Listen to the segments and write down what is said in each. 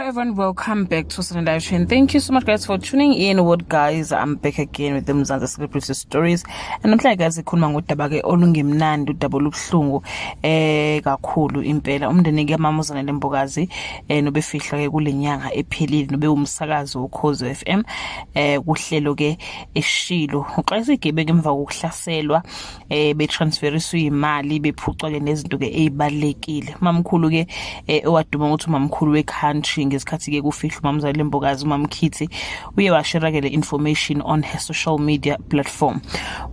Everyone, welcome back to Sunday Live Show, and thank you so much, guys, for tuning in. What, guys, I'm back again with the Mzansi Celebrity Stories, and namhlanje, guys, sikhuluma ngodaba ke olungemnandi, udaba olubuhlungu kakhulu impela. Umndeni ke mama uZanele Mbokazi nobefihlwa ke kule nyanga ephelile, nobe umsakazi woKhozi FM kuhlelo ke eshilo, uxwayisa igebengu emva kokuhlaselwa, betransferiswa imali, bephucwa ke nezinto ke ezibalekile. Mamkhulu ke owaduma ukuthi umamkhulu we-country ngesikhathi ke kufihlwa umama uZanele Mbokazi, uMamkhithi, uye washare ke le information on her social media platform.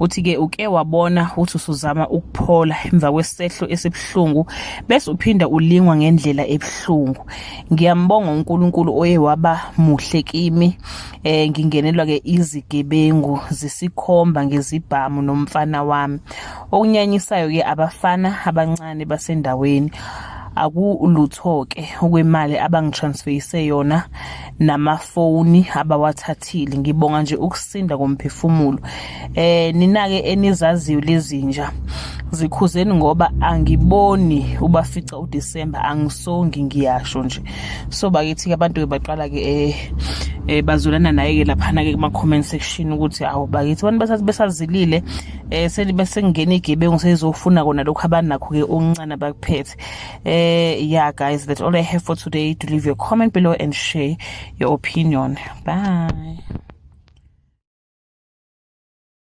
Uthi ke uke wabona ukuthi usuzama ukuphola emva kwesehlo esibuhlungu, bese uphinda ulingwa ngendlela ebuhlungu. Ngiyambonga uNkulunkulu oye waba muhle kimi. Ngingenelwa ke izigebengu zisikhomba ngezibhamu nomfana wami. Okunyanyisayo ke, abafana abancane basendaweni. Akulutho ke okwemali abangitransferise yona namafoni abawathathile. Ngibonga nje ukusinda komphefumulo. Nina ke enizaziyo lezinja, zikhuzeni ngoba angiboni ubafica uDecember. Angisongi, ngiyasho nje. So bakithi ke, abantu ke baqala ke bazulana naye ke laphana ke kuma comment section ukuthi awu bakithi, abantu basathi besazilile, selibe sengena igebengu, sezofuna kona lokho abanakho ke okuncane bakuphethe. Yeah guys, that's all I have for today. To leave your comment below and share your opinion. Bye.